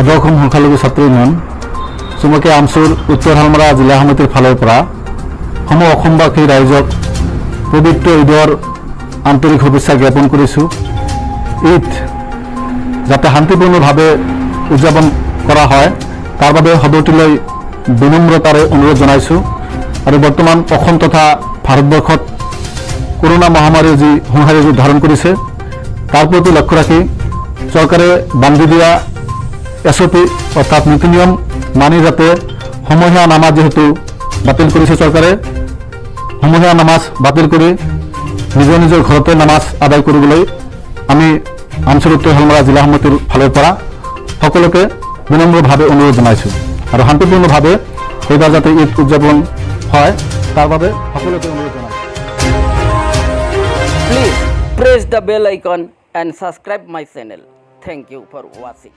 সদৌ অসম সংখ্যালঘু ছাত্ৰ ইউনিয়ন চমুকৈ আমছুৰ উত্তৰ শালমাৰা জিলা সমিতিৰ ফালৰ পৰা সমূহ অসমবাসী ৰাইজক পবিত্ৰ ঈদৰ আন্তৰিক শুভেচ্ছা জ্ঞাপন কৰিছোঁ। ঈদ যাতে শান্তিপূৰ্ণভাৱে উদযাপন কৰা হয়, তাৰ বাবে সদৌটিলৈ বিনম্ৰতাৰে অনুৰোধ জনাইছোঁ। আৰু বৰ্তমান অসম তথা ভাৰতবৰ্ষত কৰোণা মহামাৰীয়ে যি সংহাৰী ৰূপ ধাৰণ কৰিছে, তাৰ প্ৰতি লক্ষ্য ৰাখি চৰকাৰে বান্ধি দিয়া এছঅ'পি অৰ্থাৎ নীতি নিয়ম মানি যাতে সমূহীয়া নামাজ যিহেতু বাতিল কৰিছে চৰকাৰে, সমূহীয়া নামাজ বাতিল কৰি নিজৰ নিজৰ ঘৰতে নামাজ আদায় কৰিবলৈ আমি আমছুৰ উত্তৰ শালমাৰা জিলা সমিতিৰ ফালৰ পৰা সকলোকে বিনম্ৰভাৱে অনুৰোধ জনাইছোঁ। আৰু শান্তিপূৰ্ণভাৱে এইবাৰ যাতে ঈদ উদযাপন হয়, তাৰ বাবে সকলোকে অনুৰোধ জনাইছোঁ। Please press the bell icon and subscribe my channel. Thank you for watching.